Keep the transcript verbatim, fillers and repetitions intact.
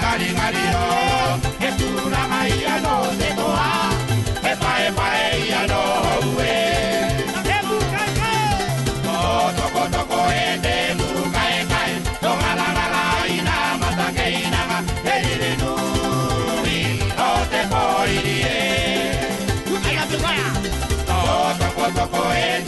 Ngari ngari ro, he tūraga ia nō te toa, he pae pae ia nō houe. He mūkae kae. Tō toko toko e te mūkae kae, tō ngara ngara i nā mata keinanga, he riri nui o te pōiri e. Tō toko toko e